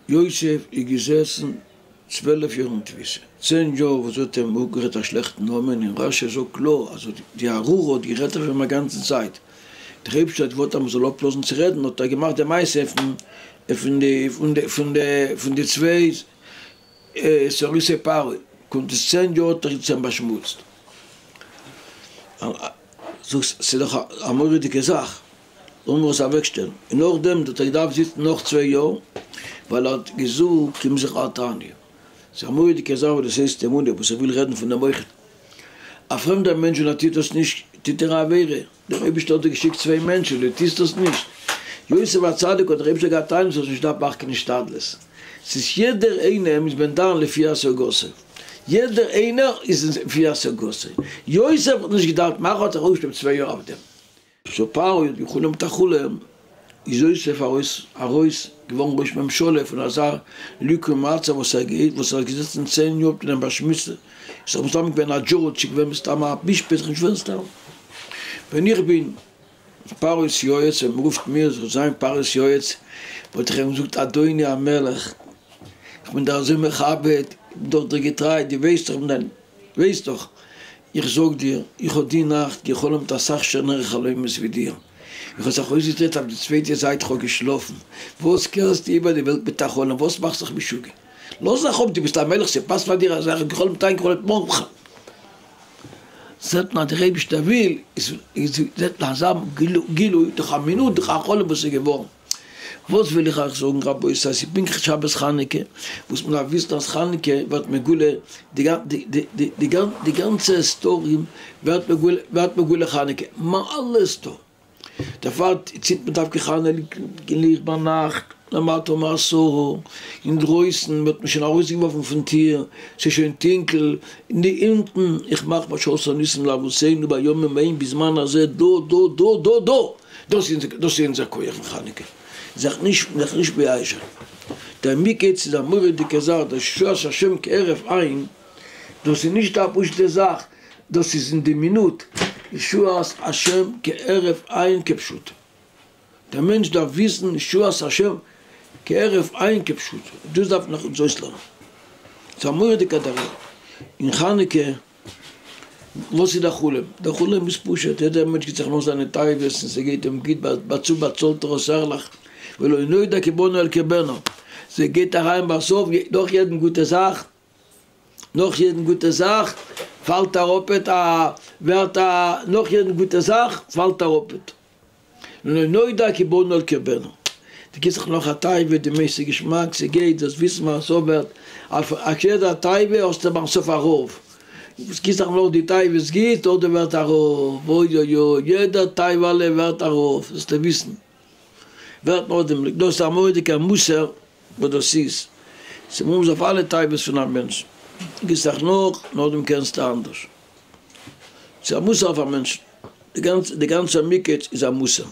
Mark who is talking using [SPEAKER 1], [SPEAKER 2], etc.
[SPEAKER 1] יוסף איז געזעסן צוועלף יאר אין תפיסה, צען יאר וואס האט אים אפגערעדט א שלעכטן נאמען, און רש"י זאגט קלאר אז די ארורה האט גערעדט אויף אים א גאנצע צייט, דער אייבערשטער האט געוואלט אז מען זאל אפלאזן צו רעדן האט ער געמאכט די מעשה פון פון די פון די פון די פון די צוויי סריסי פרעה, קומט עס צען יאר האט ער אים באשמוצט, זאגסט ס'איז דאך א מורא'דיגע זאך. לאמיר עס אוועקשטעלן, און נאכדעם האט ער געדארפט זיצן נאך צוויי יאר, ווייל ער האט געזאגט אם זכרתני. ס'איז א מורא'דיגע זאך וואס דאס הייסט אמונה, וואס איך וויל רעדן פון דעם אויכעט. א פרעמדער מענטש ווען ער טוט דאס נישט, טוט ער א עבירה. דער אויבערשטער האט דיר געשיקט צוויי מענטשן, דו טוסט דאס נישט. יוסף הצדיק האט דער אייבערשטער געהאט טענות האסט נישט געדארפט מאכן קיין השתדלות. ס'איז יעדער איינעם איז מען דן לפי השגתו. יעדער איינער איז לפי השגתו. יוסף האט נישט געדארפט מאכן האט ער אויפגעשטעלט צוויי יאר אויף דעם. סאו פרעה האט געחלומט א חלום, איז יוסף ארויס ארויס געווארן ראש ממשלה פון אזא ליקוי מצב וואס ער געהערט וואס ער האט געזעצן צען יאר און אים באשמוצט, איז דאך מסתם געווען א דזשאדזש, איז געווען מסתם א משפט, איך נישט ווען סתם ווען איך בין פרעה'ס יועץ ווען מ'רופט מיר זאל זיין פרעה'ס יועץ וואלט איך אים געזאגט אדוני המלך איך בין דיר אזוי מכבד, איך בין דאך דיר געטריי, דו ווייסט דאך איך בין דיין ווייסט דאך, איך זאג דיר, איך האב די נאכט געחלומט אסאך שענערע חלומות ווי דיר. איך האב זיך אויסגעדרייט אויף די צווייטע זייט, כ'האב געשלאפן. וואס קערסטו איבער די וועלט מיט א חלום? וואס מאכסט זיך משוגע? לאז זיך אפ, דו ביסט א מלך, ס'פאסט פאר דיר אז איך האב געחלומט היינט, געחלומט מארגן. זעט מען אז דער אייבישטער וויל, איז זעט מען אזא גילוי דורך א מינוט, דורך א חלום וואס איז געווארן. וואס וויל איך אייך זאגן רבותי, ס'איז פונקט שבת חנוכה, וואס מען דארף וויסן אז חנוכה ווערט מגולה, די גאנצע הסתרים ווערט מגולה, ווערט מגולה חנוכה, אלעס דא, דערפאר צינדט מען דווקא חנוכה ליכט ביינאכט, למטה מעשרה, אינדרויסן ווערט מען שוין ארויסגעווארפן פון טיר, ס'איז שוין טונקל, און די אונטן, איך מאך מה שעשה ניסים לאבותינו בימים ההם בזמן הזה דא דא דא דא דא. דאס איז דאס איז אונזער כח פון חנוכה, זיך נישט זיך נישט מייאש זיין. דער מקץ איז א מורא'דיגע זאך, דער ישועת השם כהרף עין, דאס איז נישט א פשוט'ע זאך, דאס איז אין די מינוט, ישועת השם כהרף עין כפשוטו. דער מענטש דארף וויסן ישועת השם כהרף עין כפשוטו, דאס דארף מען אונז אויסלערנען. ס'איז א מורא'דיגע דרגה אין חנוכה. וואס איז דער חלום? דער חלום איז פשוט, יעדער מענטש גיט זיך נאך זיינע תאוות און ס'גייט אים גוט, באצאלט באצאלט ער עס ערליך, ולא נודע כי באנו אל קרבנה, ס'גייט אריין בסוף נאך יעדן גוטע זאך, נאך יעדן גוטע זאך פאלט אראפעט א ווערט א נאך יעדן גוטע זאך פאלט אראפעט. ולא נודע כי באנו אל קרבנה. דו גיבסט זיך נאך א תאווה, דו מיינסט ס'איז געשמאק, ס'גייט, זאלסט וויסן ביים סוף ווערט אויף יעדע תאווה האסטו ביים סוף א רעב. וואס גיבסט זיך נאך די תאווה, עס גייט אדער ווערט א רעב, אוי אוי אוי, יעדע תאוה'לע ווערט א רעב, זאלסטו וויסן. ווערט נאכדעם, דאס איז א מורא'דיגע מוסר וואס דאס איז. ס'מוז אויף אלע תאוות פון א מענטש. גיבסט זיך נאך, נאכדעם קענסטו אנדערש. ס'איז א מוסר אויף א מענטש. די גאנצע די גאנצע מקץ איז א מוסר.